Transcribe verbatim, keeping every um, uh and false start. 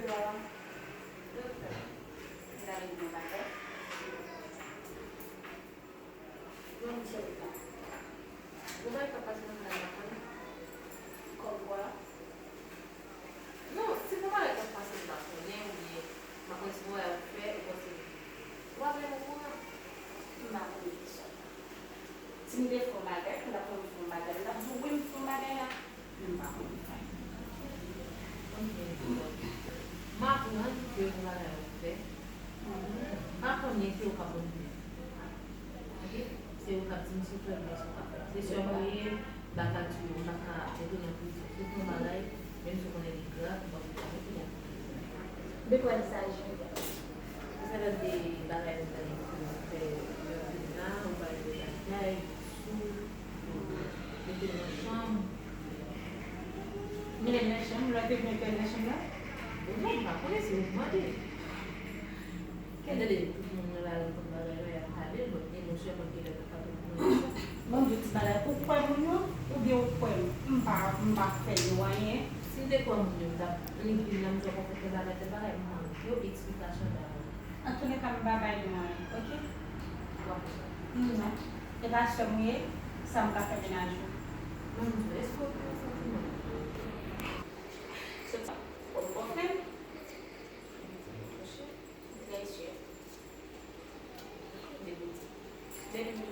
Doktè, m ta vin di yon bagay. Non, m sòti la. Yon bagay k ap pase nan kay la, m pa konnen. Kòm kwa? Non, se pa bagay k ap pase m pa konnen, oubyen m ap wè se yon bagay w ap fè, ou panse m pa vle nan kouran. M pa konnen ki sòt la. Si m te fè yon bagay, m t ap fè yon bagay, m t ap di w wi, m fè yon bagay la. M pa konn fè. M aprann ke yon bagay ou fè, m pa konnen ke ou ka konn fè. Ok? Se ou k ap di m si w fè l oubyen si w pa fè l. Se sè m ou ye, m pa ka di w, m pa ka mete w nan prizon. Si w fè yon bagay, menm si w konnen li grav, ou p ap ka mete w nan prizon. De quoi il s'agit? Sa se de bagay nou ta gen pou fè, yo vin la, ou pale de lakay, sou, mete l nan chanm. Mete l nan chanm, lè te mete l nan chanm la? Non, m pa konnen, se ou k mande. Tande, tout moun nan lari konn bagay la, y ap pale, bon, e nou sèlman ki lè nou pa konn bagay sa. Bon, di ti bagay, ou kwè moun yo, oubyen ou kwè m? M pa, m pa fè yo anyen. Si m te kwè moun yo, m t ap annik vin la, m di w konfèt tèl bagay, tèl bagay, m mande yo eksplikasyon davans. Antoulèka, m pa bay nou anyen, oke? Non. E pa sè m ou ye, sa m ka fè mennaj ou? Non, m di w, èske w gen santiman? Se sa, kòm bòfrèn? Monchè, trè sè. Depi, depi m